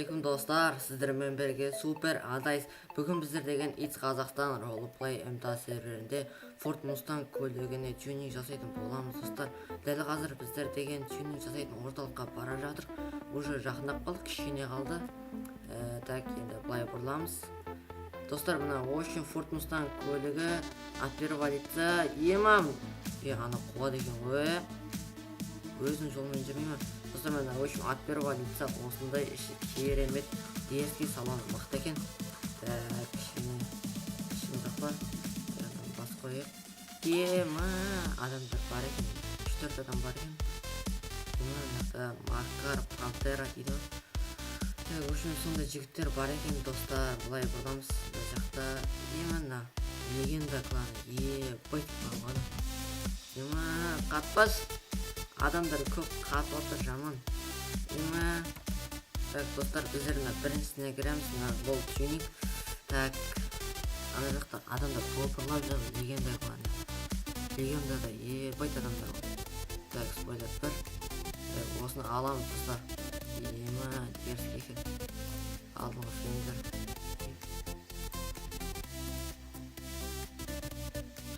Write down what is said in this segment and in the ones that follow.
Ассалаумағалейкум, достар! Сіздермен бірге Супер Адайс. Бүгін біздер деген It's Қазақстан Roleplay МТА серверінде Ford Mustang көлігіне тюнинг жасайтын боламыз, достар. Дәл қазір біздер деген тюнинг жасайтын орталыққа бара жатырмық. Уже жақындап қалдық, кішкене қалды. Так, енді былай бұрыламыз. Достар, мына очень Ford Mustang көлігі от первого лица. Емам! Е, ана қуады екен ғой. Өзінің жолымен жүрмей ма? Достар, мына, в общем, от первого лица осындай, іші керемет, дерзкий, салоны мықты екен. Так, кішкене ешкім жоқ па? Так, басып қояйық. Ема, адамдар бар екен, үш төрт адам бар екен. Мына жақта Макар Пантера дейді ғой. Так, в общем, сондай жігіттер бар екен, достар. Былай бұрыламыз. Мына жақта именно Легенда кланы. Ебать, бағана. Ема, қатпас. Адамдар көп қатып отыр, жаман. Ема. Так, достар, біздер мына біріншісіне кіреміз, мына бұл тюнинг. Так, ана жақта адамдар топырлап жатыр, Легенда кланы. Легендада ебать адамдар ғой. Так, спойлер бір. Так, осыны аламыз, достар. Ема, дерзкий екен. Алдыңғы фендер.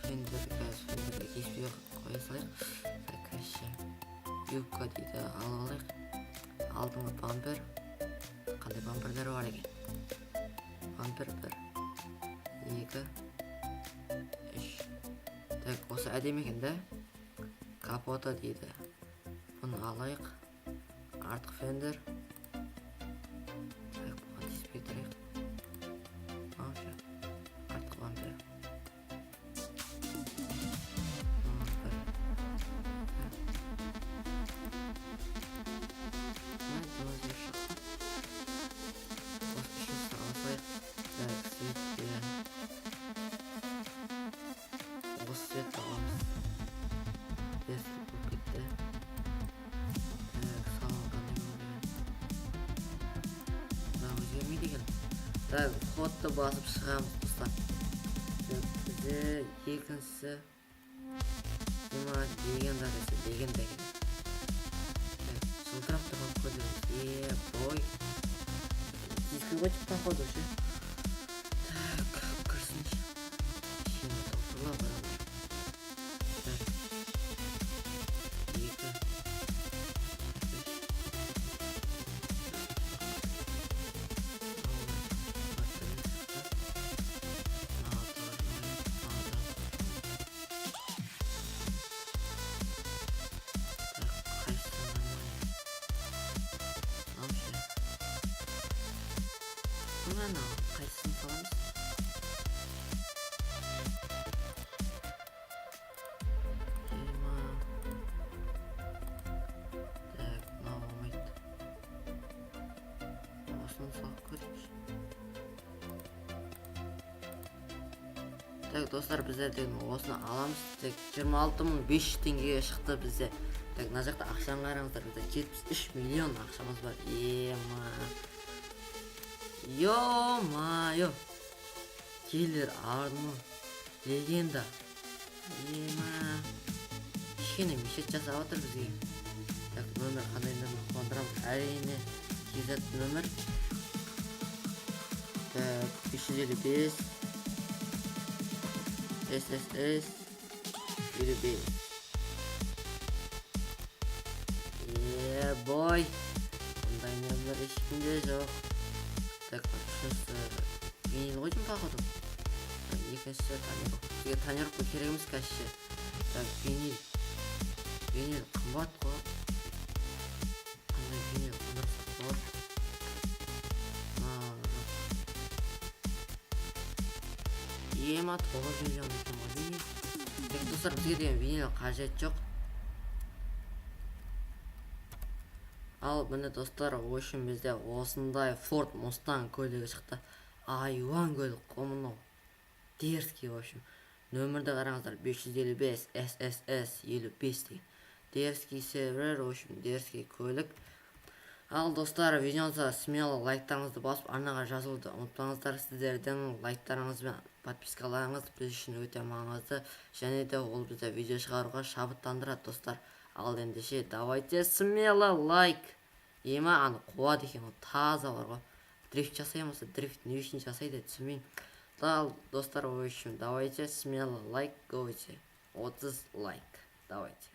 Фендер, қазір фендерге тиіспей қоя салайық. Так, вообще. Юбка дейді, алып алайық. Алдыңғы бампер. Қандай бамперлер бар екен? Бампер бір. Екі. Үш. Так, осы әдемі екен да? Капота дейді. Бұны алайық. Артқы фендер. Так, бұған тиіспей тұрайық. Вообще. Артқы бампер. Бір. Так. Мына өзгеріс жоқ. Осы үшіншісін ала салайық. Так, цветте. Осы цветті аламыз. Дерзкий болып кетті. Так, салон қандай болады екен? Мына өзгермейді екен. Так, входты басып шығамыз, достар. Так, бізде екіншісі Ема, Легенда десе, Легенда екен. Так, жылтырап тұрған көлігіміз. Е, бой. Дискі ғой типа, походу, ше. Так, кірсінші. Кішкене топырлап адамдар. Бір. Екі. Үш. Мынау шықты. Мынау тоже, мынау да. Так, қайсысы нормально? Мынау ше? Мынау қайсысын саламыз? Ема. Так, мынау болмайды. Осыны салып көрейікші. Так, достар, біздер деген осыны аламыз. Так, 26 500 теңгеге шықты бізде. Так, мына жақта ақшаны қараңыздар, бізде 73 миллион ақшамыз бар. Ема. Ё-моё. Киллер Арно. Легенда. Ема. Кішкене мешет жасап жатыр бізге. Так, номер, қандай нөмір қондырамыз? Әрине, KZ нөмір. Так, 555 SSS 55. Е, бой. Ондай нөмір ешкімде жоқ. Так, үшіншісі винил ғой деймін, походу. Так, екіншісі тонировка. Бізге тонировка керек емес қазірше. Так, винил. Винил қымбат қой. Қандай винил қондырсақ болады? Мына жоқ. Ема, 9 миллион екен ғой винил. Так, достар, бізге деген винил қажет жоқ. Ал міне, достар, в общем, бізде осындай Ford Mustang көлігі шықты. Айуан көлік қой мынау. Дерзкий, в общем. Нөмірді қараңыздар, 555 SSS 55 деген. Дерзкий сервер, в общем, дерзкий көлік. Ал, достар, видеоны смело лайктарыңызды басып, арнаға жазылуды ұмытпаңыздар. Сіздердің лайктарыңыз бен подпискаларыңыз біз үшін өте маңызды және де ол бізді видео шығаруға шабыттандырады, достар. Ал ендеше, давайте смело лайк. Ема, аны қуады екен ғой, таза бар ғой. Дрифт жасай алмаса, дрифт не үшін жасайды, түсінбеймін. Ал, достар, в общем, давайте смело лайк, давайте 30 лайк, давайте.